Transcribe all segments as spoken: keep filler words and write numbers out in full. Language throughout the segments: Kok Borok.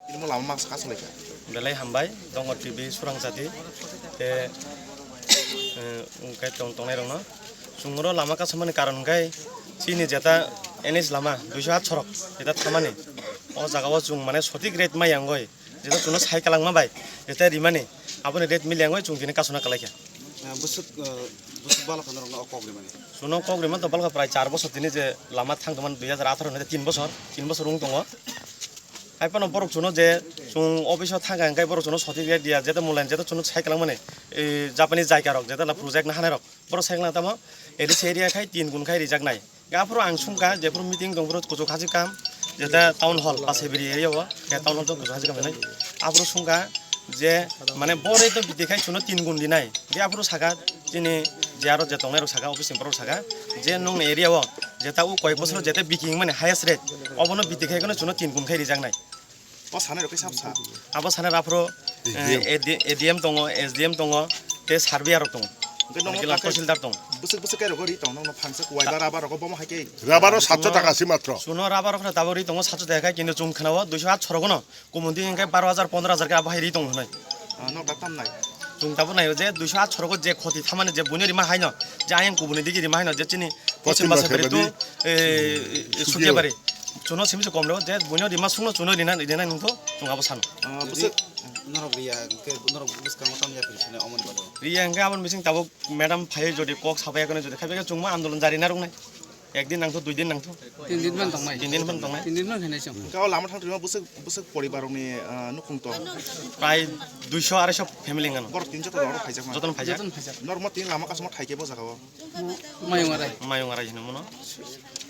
Tini mo lama masa kasu laikha. Belai hambai, dongo T V surang jati. Te, eh, wngkhe tong-, tongnai rokno. Chwng oro lama kasumani karon wngkhe chini jeta N H lama duiso aat sorok jeta thamani. O jaga o chwng mane sotik rate ma yangoi. Jeta chwngno sai kwlangma bai, jeta rimani. Aboni rate mili yangoi chwng tini kasuna kwlaikha. Ah, bwswk, ah, bwswk bala khana rokno o kok rimani. Chwngno kok rima to balkha prai char bosor tini je lama thang tongmani dui hajar atharo ni tin bosor, tin bosor wng tongo. Hai phano borok chwngno je chwng office o thang kha hwnkhe borok chwngno sotik rate diya, jeta mulen jeta chwngno sai kwlangmani, e, Japanese jaika rok, jeta la project na hanai rok, borok sai kwlang tamo A D C area khai tin gun khai rijak nai. Aphuru ang sungkha, jephuru meeting tong, phuru kuchuk hajik kam, jeta town hall, Pasebri area o, khe town hall to kuchuk hajik kam hinwi. Aphuru sungkha je, mane, bo rate no bidi khai chwngno tin gun rinai. Khe aphuru saka, chini je aro je tongnai rok saka, office ni borok saka, je nongni area o, jeta o koyek bosor jeta biki wngmani highest rate, obono bidi khai kheno chwngno tin gun khai rijak nai. O sanai rok khe sab sa. Abo sanai rok aphuru, eh, A D M. A D M, A D M tongo, S D M tongo, tei surveyor rok tongo. Hwnkhe nono Hwnkhe lang khe tahsildar tongo. Bwswk bwswk khe rogo ri tongo, nono phangsa kuwai ba rubber rogo bomo hai khe. Rubber o satso taka si matro. Chwngno rubber rok tabuk ri tongo satso taka khe, kintu chwng khwnao duiso aat sorok no, kumun di hwnkhe baro hajar pondro hajar khe abo hai ri tongo hwnwi. Ah, nok da tam nai. Chwng tabuk naio je duiso aat sorok o je khoti thamani je buino rima haino, je ayang kubuni digi rima haino, je chini Poschim Poschim Basabari Basabari. Tu, eh, Sukiabari. Sukiabari. Chwngno simi se kom rw, je buino rima sungno chwngno rina, rina nungtho, chwng abo sano. Ah, bwswk norok riya, hwnkhe norok bwskango tam yapri sene omoni bagwi. Riya hwnkhe aboni bising tabuk madam phaiwi jodi kok sabai yakno jodi khaibai khe chwngma andolon jari narwknai. Ekdin nangtho, dui din nangtho. Tin din phan tongnai. Tin din phan tongnai. Tin din phan khainai chwng. Hwnkhe o lama thang rima bwswk, bwswk poribar rokni, ah, nukhung tong. Prai duiso arai so family wngkha no. Borok tin joto rok phaijak ma. Jotono phaijak. Jotono phaijak. Norok mo tin lama kasmo thaikhe bo jaga o. Mayung arai. Mayung arai hino mono.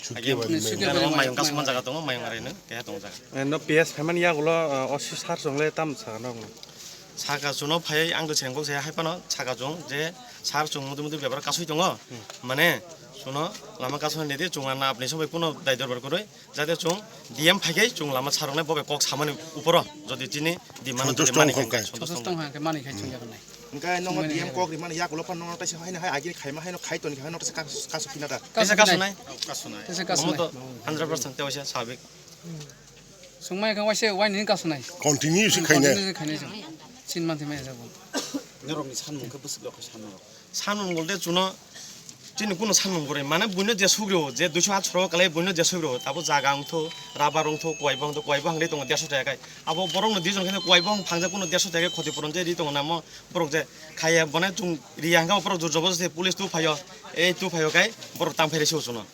Sukiabari. Mayung kasma jaga tongo, mayung arai no, keha tongo jaga. Eh, no P S phaimani yagulo, eh, o si sar chwng le tam sakha no. Saka chwngno phai ang to chengkok se hai phano saka chwng je sar chwng muti muti bebak kasui tongo. Hmm. Mane chwngno lama kasui nidi chwng anna apni sobai kuno dai dorbar kwrwi jate chwng D M phaikhai chwng lama saroknai bobe kok samani uporo jodi chini di mano Santosh tongkha khe. Santosh tongkha khe mani khai chwng yagnai. Hwnkhe nokno Mani D M hai. Kok rimani yagulo phano nokno taisa haino hai agini khaima haino khai toni haino taisa kas-, kasu phina da. Kaisa kasu nai. Kasu nai. Kaisa kasu nai. Omo to hundred percent te waisa sabik. Sungmai khe waisa waini kasu nai. Continue si khainai. Continue si khainai chwng. Chin man thimai jago. Norokni sanmung khe bwswk rok khe sanmung rok. Sanmung bolte chwngno chini kuno sanmung kwrwi. Mane buino je sugrio, je duiso aat sorok kalai buino je sugrio. Abo jaga wngthu, rubber wngthu, kuwai bo wngthu, kuwai bo hangri tongo derso taka kai. Abo borokno dijon khe kuwai bo hang phangjak kuno derso taka khoti puron je ri tongo namo borok je khaiya bone chwng riya hwnkhe borok jor jobo se police tu phaio, ei tu phaio kai borok tang phairi se chwngno.